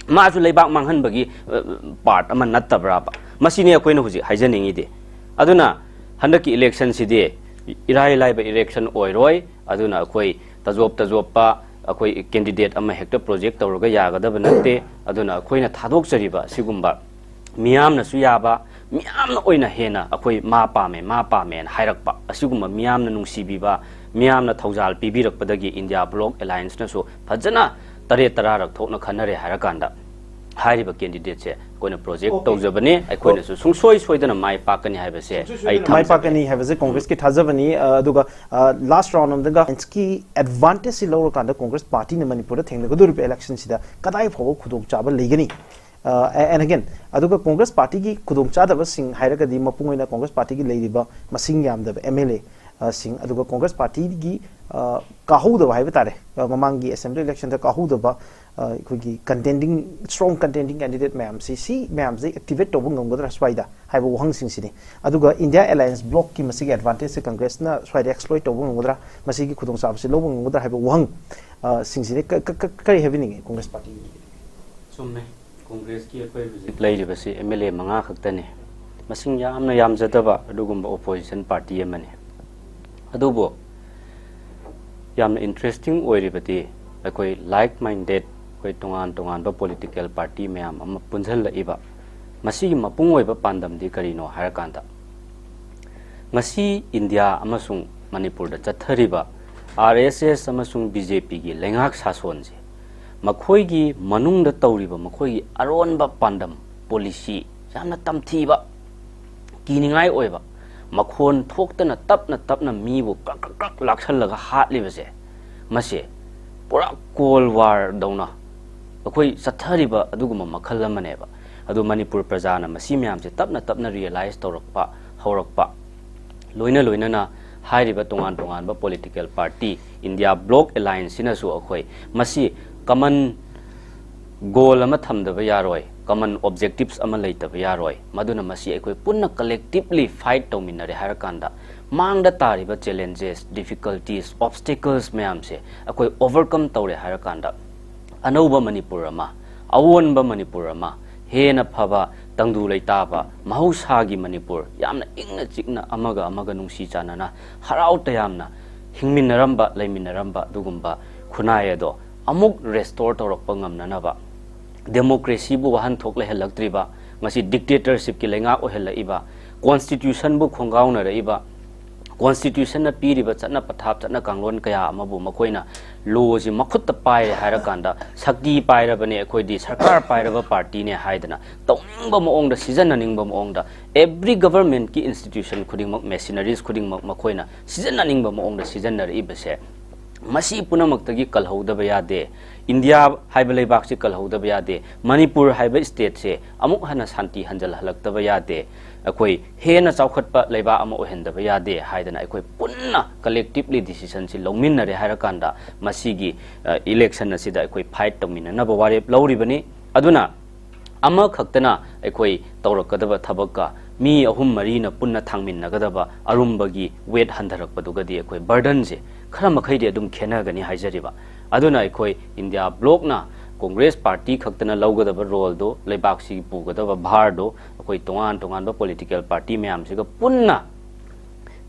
ꯃꯥꯁꯨ ꯂꯩꯕꯥꯛ ꯃꯥꯡꯍꯟꯕꯒꯤ, ꯑ, part ꯑꯃ ꯅꯠꯇꯕ꯭ꯔꯕ? ꯃꯁꯤꯅꯤ ꯑꯩꯈꯣꯏꯅ ꯍꯧꯖꯤꯛ ꯍꯥꯏꯖꯅꯤꯡꯉꯤꯗꯤ꯫ ꯑꯗꯨꯅ ꯍꯟꯗꯛꯀꯤ electionꯁꯤꯗꯤ ꯏꯔꯥꯏ ꯂꯥꯏꯕ election ꯑꯣꯏꯔꯣꯏ꯫ ꯑꯗꯨꯅ ꯑꯩꯈꯣꯏ ꯇꯖꯣꯞ ꯇꯖꯣꯞꯄ ꯑꯩꯈꯣꯏ candidate ꯑꯃ ꯍꯦꯛꯇ project ꯇꯧꯔꯒ ꯌꯥꯒꯗꯕ ꯅꯠꯇꯦ꯫ ꯑꯗꯨꯅ ꯑꯩꯈꯣꯏꯅ ꯊꯥꯗꯣꯛꯆꯔꯤꯕ ꯑꯁꯤꯒꯨꯝꯕ ꯃꯤꯌꯥꯝꯅꯁꯨ ꯌꯥꯕ, ꯃꯤꯌꯥꯝꯅ ꯑꯣꯏꯅ ꯍꯦꯟꯅ ꯑꯩꯈꯣꯏ ꯃꯥ ꯄꯥꯝꯃꯦ, ꯃꯥ ꯄꯥꯝꯃꯦꯅ ꯍꯥꯏꯔꯛꯄ, ꯑꯁꯤꯒꯨꯝꯕ ꯃꯤꯌꯥꯝꯅ ꯅꯨꯡꯁꯤꯕꯤꯕ, ꯃꯤꯌꯥꯝꯅ ꯊꯧꯖꯥꯜ ꯄꯤꯕꯤꯔꯛꯄꯗꯒꯤ India Bloc Allianceꯅꯁꯨ ꯐꯖꯅ ꯇꯔꯦꯠ ꯇꯔꯥꯔꯛ ꯊꯣꯛꯅ ꯈꯟꯅꯔꯦ ꯍꯥꯏꯔꯀꯥꯟꯗ ꯍꯥꯏꯔꯤꯕ candidateꯁꯦ ꯑꯩꯈꯣꯏꯅ project OK꯫ ꯇꯧꯖꯕꯅꯤ꯫ ꯑꯩꯈꯣꯏꯅꯁꯨ ꯁꯨꯡꯁꯣꯏ ꯁꯣꯏꯗꯅ ꯃꯥꯏ ꯄꯥꯛꯀꯅꯤ ꯍꯥꯏꯕꯁꯦ ꯑꯩ ꯃꯥꯏ ꯊꯝꯖꯒꯦ꯫ ꯄꯥꯛꯀꯅꯤ ꯍꯥꯏꯕꯁꯦ Congressꯀꯤ ꯊꯥꯖꯕꯅꯤ꯫ ꯑ, ꯑꯗꯨꯒ, ꯑ, last round ꯑꯃꯗꯒ Allianceꯀꯤ advantageꯁꯤ ꯂꯧꯔꯀꯥꯟꯗ Congress partyꯅ ꯃꯅꯤꯄꯨꯔꯗ ꯊꯦꯡꯅꯒꯗꯧꯔꯤꯕ electionꯁꯤꯗ ꯀꯗꯥꯏ ꯐꯥꯎꯕ ꯈꯨꯗꯣꯡꯆꯥꯕ ꯂꯩꯒꯅꯤ? ꯑ, a-, and again, ꯑꯗꯨꯒ Congress partyꯒꯤ ꯈꯨꯗꯣꯡꯆꯥꯗꯕꯁꯤꯡ ꯍꯥꯏꯔꯒꯗꯤ ꯃꯄꯨꯡ ꯑꯣꯏꯅ Congress partyꯒꯤ ꯂꯩꯔꯤꯕ ꯃꯁꯤꯡ ꯌꯥꯝꯗꯕ MLA, ꯑ, ꯁꯤꯡ, ꯑꯗꯨꯒ Congress partyꯒꯤ, ꯑ, ꯀꯥꯍꯧꯗꯕ ꯍꯥꯏꯕ ꯇꯥꯔꯦ, ꯑ, ꯃꯃꯥꯡꯒꯤ assembly electionꯗ ꯀꯥꯍꯧꯗꯕ, ꯑ, ꯑꯩꯈꯣꯏꯒꯤ contending, strong contending candidate ꯃꯌꯥꯝꯁꯤ, ꯁꯤ ꯃꯌꯥꯝꯁꯤ activate ꯇꯧꯕ ꯉꯝꯒꯗ꯭ꯔꯥ ꯁ꯭ꯋꯥꯏꯗ ꯍꯥꯏꯕ ꯋꯥꯍꯪꯁꯤꯡꯁꯤꯅꯤ꯫ ꯑꯗꯨꯒ India Alliance Blocꯀꯤ ꯃꯁꯤꯒꯤ advantageꯁꯦ Congressꯅ ꯁ꯭ꯋꯥꯏꯗ exploit ꯇꯧꯕ ꯉꯝꯒꯗ꯭ꯔꯥ, ꯃꯁꯤꯒꯤ ꯈꯨꯗꯣꯡꯆꯥꯕꯁꯤ ꯂꯧꯕ ꯉꯝꯒꯗ꯭ꯔꯥ ꯍꯥꯏꯕ ꯋꯥꯍꯪ, ꯑ, ꯁꯤꯡꯁꯤꯗꯤ ꯀ-, ꯀ-, ꯀ-, ꯀꯔꯤ ꯍꯥꯏꯕꯤꯅꯤꯡꯉꯤ Congress partyꯒꯤ? ꯆꯨꯝꯃꯦ꯫ Congressꯀꯤ ꯑꯩꯈꯣꯏ ꯍꯧꯖꯤꯛ ꯂꯩꯔꯤꯕꯁꯤ MLA ꯃꯉꯥ ꯈꯛꯇꯅꯤ꯫ ꯃꯁꯤꯡ ꯌꯥꯝꯅ ꯌꯥꯝꯖꯗꯕ ꯑꯗꯨꯒꯨꯝꯕ opposition party ꯑꯃꯅꯤ꯫ ꯑꯗꯨꯕꯨ ꯌꯥꯝꯅ interesting ꯑꯣꯏꯔꯤꯕꯗꯤ ꯑꯩꯈꯣꯏ like minded, ꯑꯩꯈꯣꯏ ꯇꯣꯉꯥꯟ ꯇꯣꯉꯥꯟꯕ political party ꯃꯌꯥꯝ ꯑꯃ ꯄꯨꯟꯁꯤꯜꯂꯛꯏꯕ, ꯃꯁꯤꯒꯤ ꯃꯄꯨꯡ ꯑꯣꯏꯕ ꯄꯥꯟꯗꯝꯗꯤ ꯀꯔꯤꯅꯣ ꯍꯥꯏꯔꯀꯥꯟꯗ, ꯉꯁꯤ ꯏꯟꯗꯤꯌꯥ ꯑꯃꯁꯨꯡ ꯃꯅꯤꯄꯨꯔꯗ ꯆꯠꯊꯔꯤꯕ RSS ꯑꯃꯁꯨꯡ BJPꯒꯤ ꯂꯩꯉꯥꯛ ꯁꯥꯁꯣꯟꯁꯦ, ꯃꯈꯣꯏꯒꯤ ꯃꯅꯨꯡꯗ ꯇꯧꯔꯤꯕ ꯃꯈꯣꯏꯒꯤ ꯑꯔꯣꯟꯕ ꯄꯥꯟꯗꯝ, policy, ꯌꯥꯝꯅ ꯇꯝꯊꯤꯕ, ꯀꯤꯅꯤꯡꯉꯥꯏ ꯑꯣꯏꯕ, ꯃꯈꯣꯟ ꯊꯣꯛꯇꯅ ꯇꯞꯅ ꯇꯞꯅ ꯃꯤꯕꯨ ꯀ꯭ꯔꯛ ꯀ꯭ꯔꯛ ꯀ꯭ꯔꯛ ꯂꯥꯛꯁꯜꯂꯒ ꯍꯥꯠꯂꯤꯕꯁꯦ, ꯃꯁꯦ ꯄꯨꯔꯥ Cold Warꯗꯧꯅ ꯑꯩꯈꯣꯏ ꯆꯠꯊꯔꯤꯕ ꯑꯗꯨꯒꯨꯝꯕ ꯃꯈꯜ ꯑꯃꯅꯦꯕ꯫ ꯑꯗꯨ ꯃꯅꯤꯄꯨꯔ ꯄ꯭ꯔꯖꯥꯅ ꯃꯁꯤ ꯃꯌꯥꯝꯁꯦ ꯇꯞꯅ ꯇꯞꯅ realize ꯇꯧꯔꯛꯄ ꯍꯧꯔꯛꯄ, ꯂꯣꯏꯅ ꯂꯣꯏꯅꯅ ꯍꯥꯏꯔꯤꯕ ꯇꯣꯉꯥꯟ ꯇꯣꯉꯥꯟꯕ political party, India Bloc Allianceꯁꯤꯅꯁꯨ ꯑꯩꯈꯣꯏ ꯃꯁꯤ common ꯒꯣꯜ ꯑꯃ ꯊꯝꯗꯕ ꯌꯥꯔꯣꯏ, ꯀꯃꯟ ꯑꯣꯕꯖꯦꯛꯇꯤꯞꯁ ꯑꯃ ꯂꯩꯇꯕ ꯌꯥꯔꯣꯏ꯫ ꯃꯗꯨꯅ ꯃꯁꯤ ꯑꯩꯈꯣꯏ ꯄꯨꯟꯅ ꯀꯂꯦꯛꯇꯤꯞꯂꯤ ꯐꯥꯏꯠ ꯇꯧꯃꯤꯟꯅꯔꯦ ꯍꯥꯏꯔꯀꯥꯟꯗ, ꯃꯥꯡꯗ ꯇꯥꯔꯤꯕ ꯆꯦꯂꯦꯟꯖꯦꯁ, ꯗꯤꯐꯤꯀꯜꯇꯤꯁ, ꯑꯣꯕꯁꯇꯦꯀꯜꯁ ꯃꯌꯥꯝꯁꯦ ꯑꯩꯈꯣꯏ ꯑꯣꯚꯔꯀꯝ ꯇꯧꯔꯦ ꯍꯥꯏꯔꯀꯥꯟꯗ, ꯑꯅꯧꯕ ꯃꯅꯤꯄꯨꯔ ꯑꯃ, ꯑꯑꯣꯟꯕ ꯃꯅꯤꯄꯨꯔ ꯑꯃ, ꯍꯦꯟꯅ ꯐꯕ, ꯇꯪꯗꯨ ꯂꯩꯇꯥꯕ, ꯃꯍꯧꯁꯥꯒꯤ ꯃꯅꯤꯄꯨꯔ, ꯌꯥꯝꯅ ꯏꯪꯅ ꯆꯤꯛꯅ ꯑꯃꯒ ꯑꯃꯒ ꯅꯨꯡꯁꯤ ꯆꯥꯟꯅꯅ ꯍꯔꯥꯎ ꯇꯌꯥꯝꯅ ꯍꯤꯡꯃꯤꯟꯅꯔꯝꯕ, ꯂꯩꯃꯤꯟꯅꯔꯝꯕ ꯑꯗꯨꯒꯨꯝꯕ ꯈꯨꯟꯅꯥꯏ ꯑꯗꯣ ꯑꯃꯨꯛ ꯔꯦꯁꯇꯣꯔ ꯇꯧꯔꯛꯄ ꯉꯝꯅꯅꯕ, ꯗꯦꯃꯣꯀ꯭ꯔꯦꯁꯤꯕꯨ ꯋꯥꯍꯟꯊꯣꯛ ꯂꯩꯍꯜꯂꯛꯇ꯭ꯔꯤꯕ, ꯉꯁꯤ ꯗꯤꯛꯇꯦꯇꯔꯁꯤꯞꯀꯤ ꯂꯩꯉꯥꯛ ꯑꯣꯏꯍꯜꯂꯛꯏꯕ, ꯀꯣꯟꯁꯇꯤꯇ꯭ꯌꯨꯁꯟꯕꯨ ꯈꯣꯡꯒꯥꯎꯅꯔꯛꯏꯕ, ꯀꯣꯟꯁꯇꯤꯇ꯭ꯌꯨꯁꯟꯅ ꯄꯤꯔꯤꯕ ꯆꯠꯅ ꯄꯊꯥꯞ, ꯆꯠꯅ ꯀꯥꯡꯂꯣꯟ ꯀꯌꯥ ꯑꯃꯕꯨ ꯃꯈꯣꯏꯅ ꯂꯣꯁꯤ ꯃꯈꯨꯠꯇ ꯄꯥꯏꯔꯦ ꯍꯥꯏꯔꯀꯥꯟꯗ, ꯁꯛꯇꯤ ꯄꯥꯏꯔꯕꯅꯦ, ꯑꯩꯈꯣꯏꯗꯤ ꯁꯔꯀꯥꯔ ꯄꯥꯏꯔꯕ ꯄꯥꯔꯇꯤꯅꯦ ꯍꯥꯏꯗꯅ ꯇꯧꯅꯤꯡꯕ ꯃꯑꯣꯡꯗ, ꯁꯤꯖꯤꯟꯅꯅꯤꯡꯕ ꯃꯑꯣꯡꯗ, ꯑꯦꯕ꯭ꯔꯤ ꯒꯚꯔꯟꯃꯦꯟꯠꯀꯤ ꯏꯟꯁꯇꯤꯇ꯭ꯌꯨꯁꯟ ꯈꯨꯗꯤꯡꯃꯛ, ꯃꯦꯁꯤꯅꯔꯤꯁ ꯈꯨꯗꯤꯡꯃꯛ ꯃꯈꯣꯏꯅ ꯁꯤꯖꯤꯟꯅꯅꯤꯡꯕ ꯃꯑꯣꯡꯗ ꯁꯤꯖꯤꯟꯅꯔꯛꯏꯕꯁꯦ, ꯃꯁꯤ ꯄꯨꯝꯅꯃꯛꯇꯒꯤ ꯀꯜꯍꯧꯗꯕ ꯌꯥꯗꯦ꯫ ꯏꯟꯗꯤꯌꯥ ꯍꯥꯏꯕ ꯂꯩꯕꯥꯛꯁꯤ ꯀꯜꯍꯧꯗꯕ ꯌꯥꯗꯦ꯫ ꯃꯅꯤꯄꯨꯔ ꯍꯥꯏꯕ ꯁ꯭ꯇꯦꯠꯁꯦ ꯑꯃꯨꯛ ꯍꯟꯅ ꯁꯥꯟꯇꯤ ꯍꯟꯖꯜꯍꯜꯂꯛꯇꯕ ꯌꯥꯗꯦ꯫ ꯑꯩꯈꯣꯏ ꯍꯦꯟꯅ ꯆꯥꯎꯈꯠꯄ ꯂꯩꯕꯥꯛ ꯑꯃ ꯑꯣꯏꯍꯟꯗꯕ ꯌꯥꯗꯦ ꯍꯥꯏꯗꯅ ꯑꯩꯈꯣꯏ ꯄꯨꯟꯅ ꯀꯂꯦꯛꯇꯤꯞꯂꯤ ꯗꯤꯁꯤꯖꯟꯁꯤ ꯂꯧꯃꯤꯟꯅꯔꯦ ꯍꯥꯏꯔꯀꯥꯟꯗ, ꯃꯁꯤꯒꯤ, ꯑ, ꯏꯂꯦꯛꯁꯟ ꯑꯁꯤꯗ ꯑꯩꯈꯣꯏ ꯐꯥꯏꯠ ꯇꯧꯃꯤꯟꯅꯅꯕ ꯋꯥꯔꯦꯞ ꯂꯧꯔꯤꯕꯅꯤ꯫ ꯑꯗꯨꯅ ꯑꯃꯈꯛꯇꯅ ꯑꯩꯈꯣꯏ ꯇꯧꯔꯛꯀꯗꯕ ꯊꯕꯛꯀ ꯃꯤ ꯑꯍꯨꯝ ꯃꯔꯤꯅ ꯄꯨꯟꯅ ꯊꯥꯡꯃꯤꯟꯅꯒꯗꯕ ꯑꯔꯨꯝꯕꯒꯤ ꯋꯦꯠ ꯍꯟꯊꯔꯛꯄꯗꯨꯒꯗꯤ ꯑꯩꯈꯣꯏ ꯕꯔꯗꯟꯁꯦ ꯈꯔ ꯃꯈꯩꯗꯤ ꯑꯗꯨꯝ ꯈꯦꯠꯅꯒꯅꯤ ꯍꯥꯏꯖꯔꯤꯕ꯫ ꯑꯗꯨꯅ ꯑꯩꯈꯣꯏ ꯏꯟꯗꯤꯌꯥ ꯕ꯭ꯂꯣꯛꯅ ꯀꯣꯡꯒ꯭ꯔꯦꯁ ꯄꯥꯔꯇꯤ ꯈꯛꯇꯅ ꯂꯧꯒꯗꯕ ꯔꯣꯜꯗꯣ, ꯂꯩꯕꯥꯛꯁꯤꯒꯤ ꯄꯨꯒꯗꯕ ꯚꯥꯔꯗꯣ ꯑꯩꯈꯣꯏ ꯇꯣꯉꯥꯟ ꯇꯣꯉꯥꯟꯕ ꯄꯣꯂꯤꯇꯤꯀꯦꯜ ꯄꯥꯔꯇꯤ ꯃꯌꯥꯝꯁꯤꯒ ꯄꯨꯟꯅ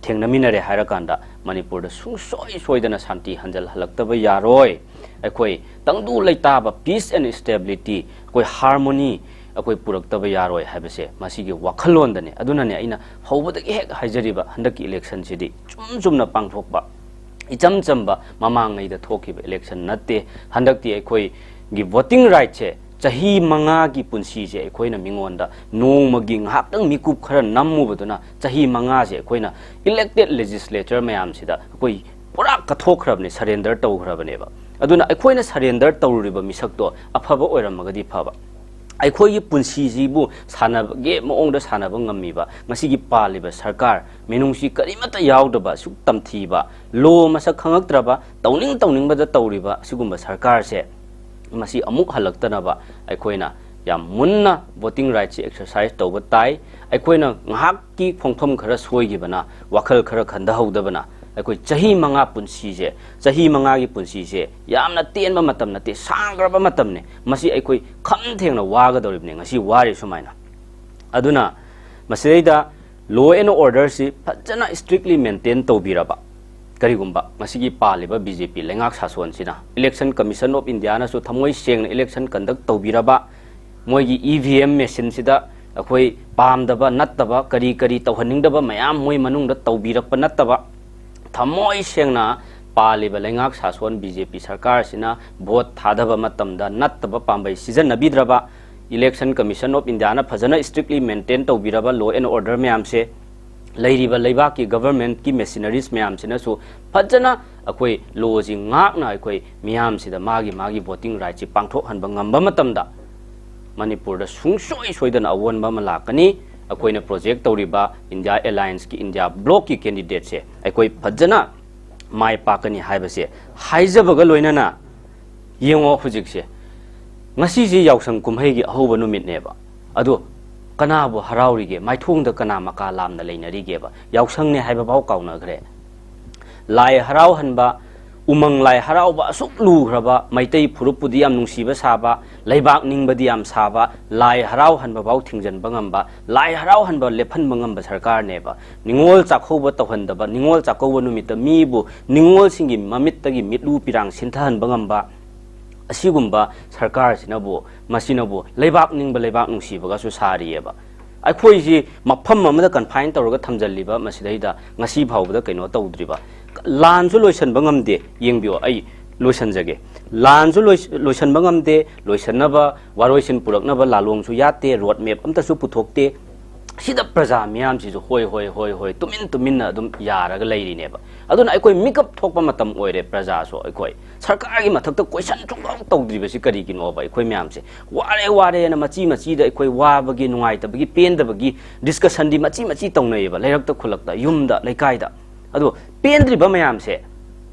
ꯊꯦꯡꯅꯃꯤꯟꯅꯔꯦ ꯍꯥꯏꯔꯀꯥꯟꯗ, ꯃꯅꯤꯄꯨꯔꯗ ꯁꯨꯡꯁꯣꯏ ꯁꯣꯏꯗꯅ ꯁꯥꯟꯇꯤ ꯍꯟꯖꯜꯍꯜꯂꯛꯇꯕ ꯌꯥꯔꯣꯏ꯫ ꯑꯩꯈꯣꯏ ꯇꯪꯗꯨ ꯂꯩꯇꯥꯕ, ꯄꯤꯁ ꯑꯦꯟ ꯁ꯭ꯇꯦꯕꯤꯂꯤꯇꯤ, ꯑꯩꯈꯣꯏ ꯍꯥꯔꯃꯣꯅꯤ ꯑꯩꯈꯣꯏ ꯄꯨꯔꯛꯇꯕ ꯌꯥꯔꯣꯏ ꯍꯥꯏꯕꯁꯦ ꯃꯁꯤꯒꯤ ꯋꯥꯈꯜꯂꯣꯟꯗꯅꯦ꯫ ꯑꯗꯨꯅꯅꯦ ꯑꯩꯅ ꯍꯧꯕꯗꯒꯤ ꯍꯦꯛ ꯍꯥꯏꯖꯔꯤꯕ, ꯍꯟꯗꯛꯀꯤ ꯏꯂꯦꯛꯁꯟꯁꯤꯗꯤ ꯏꯆꯨꯝ ꯆꯨꯝꯅ ꯄꯥꯡꯊꯣꯛꯄ, ꯏꯆꯝ ꯆꯝꯕ ꯃꯃꯥꯡꯉꯩꯗ ꯊꯣꯛꯈꯤꯕ ꯏꯂꯦꯛꯁꯟ ꯅꯠꯇꯦ꯫ ꯍꯟꯗꯛꯇꯤ ꯑꯩꯈꯣꯏꯒꯤ ꯚꯣꯇꯤꯡ ꯔꯥꯏꯠꯁꯦ, ꯆꯍꯤ ꯃꯉꯥꯒꯤ ꯄꯨꯟꯁꯤꯁꯦ ꯑꯩꯈꯣꯏꯅ ꯃꯤꯉꯣꯟꯗ ꯅꯣꯡꯃꯒꯤ ꯉꯥꯏꯍꯥꯛꯇꯪ ꯃꯤꯀꯨꯞ ꯈꯔ ꯅꯝꯃꯨꯕꯗꯨꯅ ꯆꯍꯤ ꯃꯉꯥꯁꯦ ꯑꯩꯈꯣꯏꯅ ꯏꯂꯦꯛꯇꯦꯠ ꯂꯦꯖꯤꯁꯂꯦꯆꯔ ꯃꯌꯥꯝꯁꯤꯗ ꯑꯩꯈꯣꯏ ꯄꯨꯔꯥ ꯀꯠꯊꯣꯛꯈ꯭ꯔꯕꯅꯦ, ꯁꯔꯦꯟꯗꯔ ꯇꯧꯈ꯭ꯔꯕꯅꯦꯕ꯫ ꯑꯗꯨꯅ ꯑꯩꯈꯣꯏꯅ ꯁꯔꯦꯟꯗꯔ ꯇꯧꯔꯨꯔꯤꯕ ꯃꯤꯁꯛꯇꯣ ꯑꯐꯕ ꯑꯣꯏꯔꯝꯃꯒꯗꯤ ꯐꯕ꯫ ꯑꯩꯈꯣꯏꯒꯤ ꯄꯨꯟꯁꯤꯁꯤꯕꯨ ꯁꯥꯟꯅꯕꯒꯤ ꯃꯑꯣꯡꯗ ꯁꯥꯟꯅꯕ ꯉꯝꯃꯤꯕ, ꯃꯁꯤꯒꯤ ꯄꯥꯜꯂꯤꯕ ꯁꯔꯀꯥꯔ, ꯃꯤꯅꯨꯡꯁꯤ ꯀꯔꯤꯃꯠꯇ ꯌꯥꯎꯗꯕ, ꯑꯁꯨꯛ ꯇꯝꯊꯤꯕ, ꯂꯣ ꯃꯁꯛ ꯈꯪꯉꯛꯇ꯭ꯔꯕ, ꯇꯧꯅꯤꯡ ꯇꯧꯅꯤꯡꯕꯗ ꯇꯧꯔꯤꯕ ꯑꯁꯤꯒꯨꯝꯕ ꯁꯔꯀꯥꯔꯁꯦ ꯃꯁꯤ ꯑꯃꯨꯛ ꯍꯜꯂꯛꯇꯅꯕ ꯑꯩꯈꯣꯏꯅ ꯌꯥꯝ ꯃꯨꯟꯅ voting rightꯁꯤ exercise ꯇꯧꯕ ꯇꯥꯏ꯫ ꯑꯩꯈꯣꯏꯅ ꯉꯥꯏꯍꯥꯛꯀꯤ ꯈꯣꯡꯐꯝ ꯈꯔ ꯁꯣꯏꯈꯤꯕꯅ, ꯋꯥꯈꯜ ꯈꯔ ꯈꯟꯊꯍꯧꯗꯕꯅ ꯑꯩꯈꯣꯏ ꯆꯍꯤ ꯃꯉꯥ ꯄꯨꯟꯁꯤꯁꯦ, ꯆꯍꯤ ꯃꯉꯥꯒꯤ ꯄꯨꯟꯁꯤꯁꯦ ꯌꯥꯝꯅ ꯇꯦꯟꯕ ꯃꯇꯝ ꯅꯠꯇꯦ, ꯁꯥꯡꯈ꯭ꯔꯕ ꯃꯇꯝꯅꯤ꯫ ꯃꯁꯤ ꯑꯩꯈꯣꯏ ꯈꯝ ꯊꯦꯡꯅ ꯋꯥꯒꯗꯧꯔꯤꯕꯅꯤ, ꯉꯁꯤ ꯋꯥꯔꯤ ꯁꯨꯃꯥꯏꯅ꯫ ꯑꯗꯨꯅ ꯃꯁꯤꯗꯩꯗ law and orderꯁꯤ ꯐꯖꯅ strictly maintain ꯇꯧꯕꯤꯔꯕ, ꯀꯔꯤꯒꯨꯝꯕ ꯉꯁꯤꯒꯤ ꯄꯥꯜꯂꯤꯕ BJP ꯂꯩꯉꯥꯛ ꯁꯥꯁꯣꯟꯁꯤꯅ, Election Commission of Indiaꯅꯁꯨ ꯊꯃꯣꯏ ꯁꯦꯡꯅ election conduct ꯇꯧꯕꯤꯔꯕ, ꯃꯣꯏꯒꯤ EVM machineꯁꯤꯗ ꯑꯩꯈꯣꯏ ꯄꯥꯝꯗꯕ ꯅꯠꯇꯕ, ꯀꯔꯤ ꯀꯔꯤ ꯇꯧꯍꯟꯅꯤꯡꯗꯕ ꯃꯌꯥꯝ ꯃꯣꯏ ꯃꯅꯨꯡꯗ ꯇꯧꯕꯤꯔꯛꯄ ꯅꯠꯇꯕ, ꯊꯃꯣꯏ ꯁꯦꯡꯅ ꯄꯥꯜꯂꯤꯕ ꯂꯩꯉꯥꯛ ꯁꯥꯁꯣꯟ BJP ꯁꯔꯀꯥꯔꯁꯤꯅ vote ꯊꯥꯗꯕ ꯃꯇꯝꯗ ꯅꯠꯇꯕ ꯄꯥꯝꯕꯩ ꯁꯤꯖꯤꯟꯅꯕꯤꯗ꯭ꯔꯕ, Election Commission of Indiaꯅ ꯐꯖꯅ strictly maintain ꯇꯧꯕꯤꯔꯕ law and order ꯃꯌꯥꯝꯁꯦ, ꯂꯩꯔꯤꯕ ꯂꯩꯕꯥꯛꯀꯤ governmentꯀꯤ machineries ꯃꯌꯥꯝꯁꯤꯅꯁꯨ ꯐꯖꯅ ꯑꯩꯈꯣꯏ lawꯁꯤ ꯉꯥꯛꯅ ꯑꯩꯈꯣꯏ ꯃꯤꯌꯥꯝꯁꯤꯗ ꯃꯥꯒꯤ ꯃꯥꯒꯤ voting rightꯁꯤ ꯄꯥꯡꯊꯣꯛꯍꯟꯕ ꯉꯝꯕ ꯃꯇꯝꯗ, ꯃꯅꯤꯄꯨꯔꯗ ꯁꯨꯡꯁꯣꯏ ꯁꯣꯏꯗꯅ ꯑꯑꯣꯟꯕ ꯑꯃ ꯂꯥꯛꯀꯅꯤ꯫ ꯑꯩꯈꯣꯏꯅ project ꯇꯧꯔꯤꯕ India Allianceꯀꯤ, India Blocꯀꯤ candidateꯁꯦ ꯑꯩꯈꯣꯏ ꯐꯖꯅ ꯃꯥꯏ ꯄꯥꯛꯀꯅꯤ ꯍꯥꯏꯕꯁꯦ ꯍꯥꯏꯖꯕꯒ ꯂꯣꯏꯅꯅ, ꯌꯦꯡꯉꯣ ꯍꯧꯖꯤꯛꯁꯦ, ꯉꯁꯤꯁꯦ ꯌꯥꯎꯁꯪ ꯀꯨꯝꯍꯩꯒꯤ ꯑꯍꯧꯕ ꯅꯨꯃꯤꯠꯅꯦꯕ꯫ ꯑꯗꯣ ꯀꯅꯥꯕꯨ ꯍꯔꯥꯎꯔꯤꯒꯦ? ꯃꯥꯏꯊꯣꯡꯗ ꯀꯅꯥ ꯃꯀꯥ ꯂꯥꯝꯅ ꯂꯩꯅꯔꯤꯒꯦꯕ? ꯌꯥꯎꯁꯪꯅꯦ ꯍꯥꯏꯕꯐꯥꯎ ꯀꯥꯎꯅꯈ꯭ꯔꯦ꯫ ꯂꯥꯏ ꯍꯔꯥꯎꯍꯟꯕ, ꯎꯃꯪ ꯂꯥꯏ ꯍꯔꯥꯎꯕ ꯑꯁꯨꯛ ꯂꯨꯈ꯭ꯔꯕ, ꯃꯩꯇꯩ ꯐꯨꯔꯨꯞꯄꯨꯗꯤ ꯌꯥꯝ ꯅꯨꯡꯁꯤꯕ ꯁꯥꯕ, ꯂꯩꯕꯥꯛ ꯅꯤꯡꯕꯗꯤ ꯌꯥꯝ ꯁꯥꯕ, ꯂꯥꯏ ꯍꯔꯥꯎꯍꯟꯕꯐꯥꯎ ꯊꯤꯡꯖꯤꯟꯕ ꯉꯝꯕ, ꯂꯥꯏ ꯍꯔꯥꯎꯍꯟꯕ ꯂꯦꯞꯍꯟꯕ ꯉꯝꯕ ꯁꯔꯀꯥꯔꯅꯦꯕ꯫ ꯅꯤꯉꯣꯜ ꯆꯥꯛꯀꯧꯕ ꯇꯧꯍꯟꯗꯕ, ꯅꯤꯉꯣꯜ ꯆꯥꯛꯀꯧꯕ ꯅꯨꯃꯤꯠꯇ ꯃꯤꯕꯨ, ꯅꯤꯉꯣꯜꯁꯤꯡꯒꯤ ꯃꯃꯤꯠꯇꯒꯤ ꯃꯤꯠꯂꯨ ꯄꯤꯔꯥꯡ ꯁꯤꯟꯊꯍꯟꯕ ꯉꯝꯕ, ꯑꯁꯤꯒꯨꯝꯕ ꯁꯔꯀꯥꯔꯁꯤꯅꯕꯨ, ꯃꯁꯤꯅꯕꯨ ꯂꯩꯕꯥꯛ ꯅꯤꯡꯕ, ꯂꯩꯕꯥꯛ ꯅꯨꯡꯁꯤꯕꯒꯁꯨ ꯁꯥꯔꯤꯑꯕ꯫ ꯑꯩꯈꯣꯏꯁꯤ ꯃꯐꯝ ꯑꯃꯗ confine ꯇꯧꯔꯒ ꯊꯝꯖꯤꯜꯂꯤꯕ, ꯃꯁꯤꯗꯩꯗ ꯉꯁꯤ ꯐꯥꯎꯕꯗ ꯀꯩꯅꯣ ꯇꯧꯗ꯭ꯔꯤꯕ, ꯂꯥꯟꯁꯨ ꯂꯣꯏꯁꯤꯟꯕ ꯉꯝꯗꯦ꯫ ꯌꯦꯡꯕꯤꯌꯣ, ꯑꯩ ꯂꯣꯏꯁꯤꯟꯖꯒꯦ꯫ ꯂꯥꯟꯁꯨ ꯂꯣꯏ-, ꯂꯣꯏꯁꯤꯟꯕ ꯉꯝꯗꯦ, ꯂꯣꯏꯁꯤꯟꯅꯕ ꯋꯥꯔꯣꯏꯁꯤꯟ ꯄꯨꯔꯛꯅꯕ ꯂꯥꯂꯣꯡꯁꯨ ꯌꯥꯠꯇꯦ, road map ꯑꯝꯇꯁꯨ ꯄꯨꯊꯣꯛꯇꯦ꯫ ꯁꯤꯗ ꯄ꯭ꯔꯖꯥ ꯃꯤꯌꯥꯝꯁꯤꯁꯨ ꯍꯣꯏ, ꯍꯣꯏ, ꯍꯣꯏ, ꯍꯣꯏ, ꯇꯨꯃꯤꯟ ꯇꯨꯃꯤꯟꯅ ꯑꯗꯨꯝ ꯌꯥꯔꯒ ꯂꯩꯔꯤꯅꯦꯕ꯫ ꯑꯗꯨꯅ ꯑꯩꯈꯣꯏ ꯃꯤꯀꯞ ꯊꯣꯛꯄ ꯃꯇꯝ ꯑꯣꯏꯔꯦ꯫ ꯄ꯭ꯔꯖꯥꯁꯨ ꯑꯩꯈꯣꯏ ꯁꯔꯀꯥꯔꯒꯤ ꯃꯊꯛꯇ question ꯁꯨꯡꯇꯧ ꯇꯧꯗ꯭ꯔꯤꯕꯁꯤ ꯀꯔꯤꯒꯤꯅꯣꯕ? ꯑꯩꯈꯣꯏ ꯃꯌꯥꯝꯁꯦ ꯋꯥꯔꯦ, ꯋꯥꯔꯦꯅ ꯃꯆꯤ ꯃꯆꯤꯗ ꯑꯩꯈꯣꯏ ꯋꯥꯕꯒꯤ, ꯅꯨꯡꯉꯥꯏꯇꯕꯒꯤ, ꯄꯦꯟꯗꯕꯒꯤ discussionꯗꯤ ꯃꯆꯤ ꯃꯆꯤ ꯇꯧꯅꯩꯌꯦꯕ, ꯂꯩꯔꯛꯇ, ꯈꯨꯜꯂꯛꯇ, ꯌꯨꯝꯗ, ꯂꯩꯀꯥꯏꯗ꯫ ꯑꯗꯣ ꯄꯦꯟꯗ꯭ꯔꯤꯕ ꯃꯌꯥꯝꯁꯦ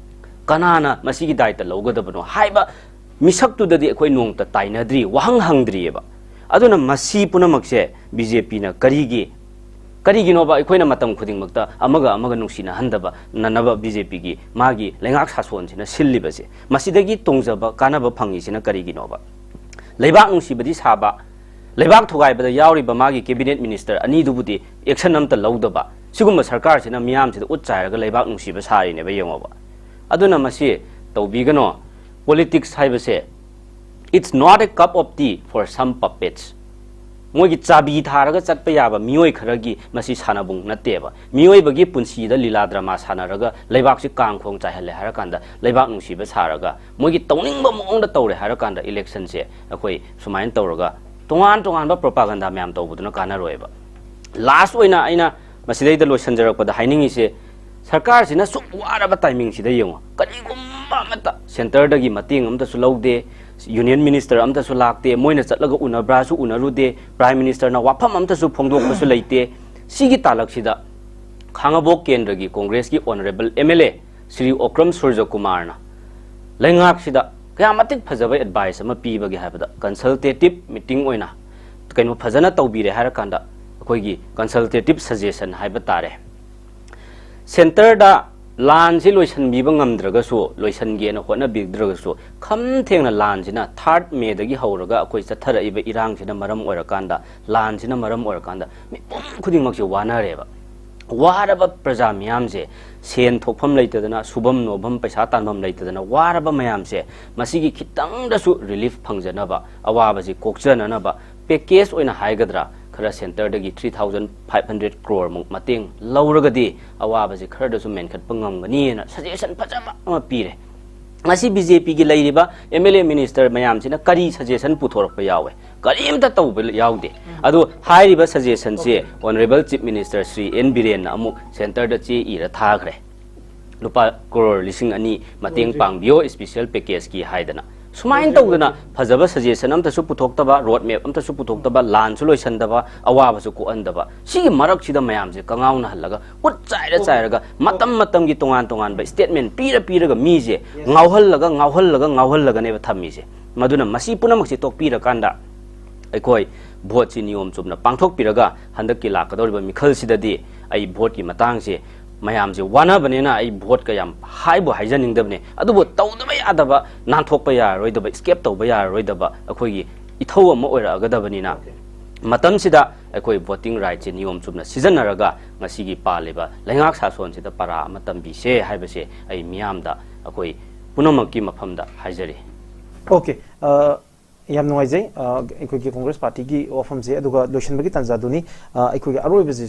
ꯀꯅꯥꯅ ꯃꯁꯤꯒꯤ ꯗꯥꯏꯇ ꯂꯧꯒꯗꯕꯅꯣ ꯍꯥꯏꯕ ꯃꯤꯁꯛꯇꯨꯗꯗꯤ ꯑꯩꯈꯣꯏ ꯅꯣꯡꯃꯇ ꯇꯥꯏꯅꯗ꯭ꯔꯤ, ꯋꯥꯍꯪ ꯍꯪꯗ꯭ꯔꯤꯑꯕ꯫ ꯑꯗꯨꯅ ꯃꯁꯤ ꯄꯨꯝꯅꯃꯛꯁꯦ ꯕꯤ ꯖꯦ ꯄꯤꯅ ꯀꯔꯤꯒꯤ, ꯀꯔꯤꯒꯤꯅꯣꯕ ꯑꯩꯈꯣꯏꯅ ꯃꯇꯝ ꯈꯨꯗꯤꯡꯃꯛꯇ ꯑꯃꯒ ꯑꯃꯒ ꯅꯨꯡꯁꯤꯅꯍꯟꯗꯕ, ꯅꯅꯕ ꯕꯤ ꯖꯦ ꯄꯤꯒꯤ ꯃꯥꯒꯤ ꯂꯩꯉꯥꯛ ꯁꯥꯁꯣꯟꯁꯤꯅ ꯁꯤꯜꯂꯤꯕꯁꯦ? ꯃꯁꯤꯗꯒꯤ ꯇꯣꯡꯖꯕ, ꯀꯥꯟꯅꯕ ꯐꯪꯉꯤꯁꯤꯅ ꯀꯔꯤꯒꯤꯅꯣꯕ? ꯂꯩꯕꯥꯛ ꯅꯨꯡꯁꯤꯕꯗꯤ ꯁꯥꯕ, ꯂꯩꯕꯥꯛ ꯊꯨꯒꯥꯏꯕꯗ ꯌꯥꯎꯔꯤꯕ ꯃꯥꯒꯤ cabinet minister ꯑꯅꯤꯗꯨꯕꯨꯗꯤ action ꯑꯝꯇ ꯂꯧꯗꯕ, ꯁꯤꯒꯨꯝꯕ ꯁꯔꯀꯥꯔꯁꯤꯅ ꯃꯤꯌꯥꯝꯁꯤꯗ ꯎꯠ ꯆꯥꯏꯔꯒ ꯂꯩꯕꯥꯛ ꯅꯨꯡꯁꯤꯕ ꯁꯥꯔꯤꯅꯦꯕ, ꯌꯦꯡꯉꯣꯕ꯫ ꯑꯗꯨꯅ ꯃꯁꯤ ꯇꯧꯕꯤꯒꯅꯣ꯫ Politics ꯍꯥꯏꯕꯁꯦ, it's not a cup of tea for some puppets꯫ ꯃꯣꯏꯒꯤ ꯆꯥꯕꯤ ꯊꯥꯔꯒ ꯆꯠꯄ ꯌꯥꯕ ꯃꯤꯑꯣꯏ ꯈꯔꯒꯤ ꯃꯁꯤ ꯁꯥꯟꯅꯕꯨꯡ ꯅꯠꯇꯦꯕ꯫ ꯃꯤꯑꯣꯏꯕꯒꯤ ꯄꯨꯟꯁꯤꯗ ꯂꯤꯂꯥ ꯗ꯭ꯔꯃꯥ ꯁꯥꯟꯅꯔꯒ ꯂꯩꯕꯥꯛꯁꯤ ꯀꯥꯡ ꯈꯣꯡ ꯆꯥꯏꯍꯜꯂꯦ ꯍꯥꯏꯔꯀꯥꯟꯗ, ꯂꯩꯕꯥꯛ ꯅꯨꯡꯁꯤꯕ ꯁꯥꯔꯒ ꯃꯣꯏꯒꯤ ꯇꯧꯅꯤꯡꯕ ꯃꯑꯣꯡꯗ ꯇꯧꯔꯦ ꯍꯥꯏꯔꯀꯥꯟꯗ, electionꯁꯦ ꯑꯩꯈꯣꯏ ꯁꯨꯃꯥꯏꯅ ꯇꯧꯔꯒ ꯇꯣꯉꯥꯟ ꯇꯣꯉꯥꯟꯕ propaganda ꯃꯌꯥꯝ ꯇꯧꯕꯗꯨꯅ ꯀꯥꯟꯅꯔꯣꯏꯕ꯫ Last ꯑꯣꯏꯅ ꯑꯩꯅ ꯃꯁꯤꯗꯩꯗ ꯂꯣꯏꯁꯤꯟꯖꯔꯛꯄꯗ ꯍꯥꯏꯅꯤꯡꯉꯤꯁꯦ, ꯁꯔꯀꯥꯔꯁꯤꯅ ꯁꯨꯛ ꯋꯥꯔꯕ timingꯁꯤꯗ ꯌꯦꯡꯉꯣ, ꯀꯔꯤꯒꯨꯝꯕ ꯑꯃꯠꯇ centreꯗꯒꯤ ꯃꯇꯦꯡ ꯑꯃꯠꯇꯁꯨ ꯂꯧꯗꯦ, union minister ꯑꯃꯠꯇꯁꯨ ꯂꯥꯛꯇꯦ, ꯃꯣꯏꯅ ꯆꯠꯂꯒ ꯎꯅꯕ꯭ꯔꯥꯁꯨ ꯎꯅꯔꯨꯗꯦ, Prime Ministerꯅ ꯋꯥꯐꯝ ꯑꯃꯠꯇꯁꯨ ꯐꯣꯡꯗꯣꯛꯄꯁꯨ ꯂꯩꯇꯦ꯫ ꯁꯤꯒꯤ ꯇꯥꯂꯛꯁꯤꯗ ꯈꯥꯉꯕꯣꯛ ꯀꯦꯟꯗ꯭ꯔꯒꯤ Congressꯀꯤ honourable M L A Shri Okram ꯁꯨꯔꯖꯀꯨꯃꯥꯔꯅ ꯂꯩꯉꯥꯛꯁꯤꯗ ꯀꯌꯥ ꯃꯇꯤꯛ ꯐꯖꯕ advice ꯑꯃ ꯄꯤꯕꯒꯦ ꯍꯥꯏꯕꯗ, consultative meeting ꯑꯣꯏꯅ ꯀꯩꯅꯣ ꯐꯖꯅ ꯇꯧꯕꯤꯔꯦ ꯍꯥꯏꯔꯀꯥꯟꯗ, ꯑꯩꯈꯣꯏꯒꯤ consultative suggestion ꯍꯥꯏꯕ ꯇꯥꯔꯦ, centreꯗ ꯂꯥꯟꯁꯤ ꯂꯣꯏꯁꯤꯟꯕꯤꯕ ꯉꯝꯗ꯭ꯔꯒꯁꯨ, ꯂꯣꯏꯁꯤꯟꯒꯦꯅ ꯍꯣꯠꯅꯕꯤꯗ꯭ꯔꯒꯁꯨ, ꯈꯝ ꯊꯦꯡꯅ ꯂꯥꯟꯁꯤꯅ, third Mayꯗꯒꯤ ꯍꯧꯔꯒ ꯑꯩꯈꯣꯏ ꯆꯠꯊꯔꯛꯏꯕ ꯏꯔꯥꯡꯁꯤꯅ ꯃꯔꯝ ꯑꯣꯏꯔꯀꯥꯟꯗ, ꯂꯥꯟꯁꯤꯅ ꯃꯔꯝ ꯑꯣꯏꯔꯀꯥꯟꯗ ꯃꯤꯄꯨꯝ ꯈꯨꯗꯤꯡꯃꯛꯁꯦ ꯋꯥꯅꯔꯦꯕ꯫ ꯋꯥꯔꯕ ꯄ꯭ꯔꯖꯥ ꯃꯤꯌꯥꯝꯁꯦ ꯁꯦꯟ ꯊꯣꯛꯐꯝ ꯂꯩꯇꯗꯅ, ꯁꯨꯐꯝ ꯅꯣꯝꯐꯝ, ꯄꯩꯁꯥ ꯇꯥꯟꯐꯝ ꯂꯩꯇꯗꯅ ꯋꯥꯔꯕ ꯃꯌꯥꯝꯁꯦ, ꯃꯁꯤꯒꯤ ꯈꯤꯇꯪꯗꯁꯨ relief ꯐꯪꯖꯅꯕ, ꯑꯋꯥꯕꯁꯤ ꯀꯣꯛꯆꯅꯅꯕ package ꯑꯣꯏꯅ ꯍꯥꯏꯒꯗ꯭ꯔꯥ, ꯈꯔ centreꯗꯒꯤ three thousand five hundred crore ꯃꯨꯛ ꯃꯇꯦꯡ ꯂꯧꯔꯒꯗꯤ ꯑꯋꯥꯕꯁꯤ ꯈꯔꯗꯁꯨ ꯃꯦꯟꯈꯠꯄ ꯉꯝꯒꯅꯤꯅ suggestion ꯐꯖꯕ ꯑꯃ ꯄꯤꯔꯦ꯫ ꯉꯁꯤ BJPꯒꯤ ꯂꯩꯔꯤꯕ MLA minister ꯃꯌꯥꯝꯁꯤꯅ ꯀꯔꯤ suggestion ꯄꯨꯊꯣꯔꯛꯄ ꯌꯥꯎꯋꯦ? ꯀꯔꯤꯝꯇ ꯇꯧꯕ ꯌꯥꯎꯗꯦ꯫ ꯑꯗꯨ ꯍꯥꯏꯔꯤꯕ suggestionꯁꯦ Honourable Chief Minister Shri N ꯕꯤꯔꯦꯟꯅ ꯑꯃꯨꯛ centreꯗ ꯆꯦ ꯏꯔ ꯊꯥꯈ꯭ꯔꯦ꯫ ꯂꯨꯄꯥ ꯀ꯭ꯔꯣꯔ ꯂꯤꯁꯤꯡ ꯑꯅꯤ ꯃꯇꯦꯡ ꯄꯥꯡꯕꯤꯌꯣ special packageꯀꯤ ꯍꯥꯏꯗꯅ꯫ ꯁꯨꯃꯥꯏꯅ ꯇꯧꯗꯅ ꯐꯖꯕ ꯁꯖꯦꯁꯟ ꯑꯝꯇꯁꯨ ꯄꯨꯊꯣꯛꯇꯕ, ꯔꯣꯗ ꯃꯦꯞ ꯑꯝꯇꯁꯨ ꯄꯨꯊꯣꯛꯇꯕ, ꯂꯥꯟꯁꯨ ꯂꯣꯏꯁꯟꯗꯕ, ꯑꯋꯥꯕꯁꯨ ꯀꯣꯛꯍꯟꯗꯕ, ꯁꯤꯒꯤ ꯃꯔꯛꯁꯤꯗ ꯃꯌꯥꯝꯁꯦ ꯀꯉꯥꯎꯅꯍꯜꯂꯒ, ꯎꯠ ꯆꯥꯏꯔ ꯆꯥꯏꯔꯒ, ꯃꯇꯝ ꯃꯇꯝꯒꯤ ꯇꯣꯉꯥꯟ ꯇꯣꯉꯥꯟꯕ ꯁ꯭ꯇꯦꯠꯃꯦꯟ ꯄꯤꯔ ꯄꯤꯔꯒ ꯃꯤꯁꯦ ꯉꯥꯎꯍꯜꯂꯒ ꯉꯥꯎꯍꯜꯂꯒ ꯉꯥꯎꯍꯜꯂꯒꯅꯦꯕ ꯊꯝꯃꯤꯁꯦ꯫ ꯃꯗꯨꯅ ꯃꯁꯤ ꯄꯨꯝꯅꯃꯛꯁꯦ ꯇꯣꯛꯄꯤꯔꯀꯥꯟꯗ ꯑꯩꯈꯣꯏ ꯚꯣꯠꯁꯤ ꯅꯤꯌꯣꯝ ꯆꯨꯝꯅ ꯄꯥꯡꯊꯣꯛꯄꯤꯔꯒ, ꯍꯟꯗꯛꯀꯤ ꯂꯥꯛꯀꯗꯧꯔꯤꯕ ꯃꯤꯈꯜꯁꯤꯗꯗꯤ ꯑꯩ ꯚꯣꯠꯀꯤ ꯃꯇꯥꯡꯁꯦ, ꯃꯌꯥꯝꯁꯦ ꯋꯥꯅꯕꯅꯤꯅ ꯑꯩ ꯚꯣꯠꯀ ꯌꯥꯝ ꯍꯥꯏꯕꯨ ꯍꯥꯏꯖꯅꯤꯡꯗꯕꯅꯦ, ꯑꯗꯨꯕꯨ ꯇꯧꯗꯕ ꯌꯥꯗꯕ, ꯅꯥꯟꯊꯣꯛꯄ ꯌꯥꯔꯔꯣꯏꯗꯕ, ꯏꯁꯀꯦꯞ ꯇꯧꯕ ꯌꯥꯔꯔꯣꯏꯗꯕ ꯑꯩꯈꯣꯏꯒꯤ ꯏꯊꯧ ꯑꯃ ꯑꯣꯏꯔꯛꯑꯒꯗꯕꯅꯤꯅ, ꯃꯇꯝꯁꯤꯗ ꯑꯩꯈꯣꯏ ꯚꯣꯇꯤꯡ ꯔꯥꯏꯠꯁꯦ ꯅꯤꯌꯣꯝ ꯆꯨꯝꯅ ꯁꯤꯖꯤꯟꯅꯔꯒ ꯉꯁꯤꯒꯤ ꯄꯥꯜꯂꯤꯕ ꯂꯩꯉꯥꯛ ꯁꯥꯁꯣꯟꯁꯤꯗ ꯄꯔꯥ ꯑꯃ ꯇꯝꯕꯤꯁꯦ ꯍꯥꯏꯕꯁꯦ ꯑꯩ ꯃꯤꯌꯥꯝꯗ, ꯑꯩꯈꯣꯏ ꯄꯨꯝꯅꯃꯛꯀꯤ ꯃꯐꯝꯗ ꯍꯥꯏꯖꯔꯤ꯫ ꯑꯣꯀꯦ, ꯑ, ꯌꯥꯝ ꯅꯨꯡꯉꯥꯏꯖꯩ, ꯑ, ꯑꯩꯈꯣꯏꯒꯤ ꯀꯣꯡꯒ꯭ꯔꯦꯁ ꯄꯥꯔꯇꯤꯒꯤ ꯋꯥꯐꯝꯁꯦ꯫ ꯑꯗꯨꯒ ꯂꯣꯏꯁꯤꯟꯕꯒꯤ ꯇꯥꯟꯖꯥꯗꯨꯅꯤ, ꯑ, ꯑꯩꯈꯣꯏꯒꯤ ꯑꯔꯣꯏꯕꯁꯤꯁꯨ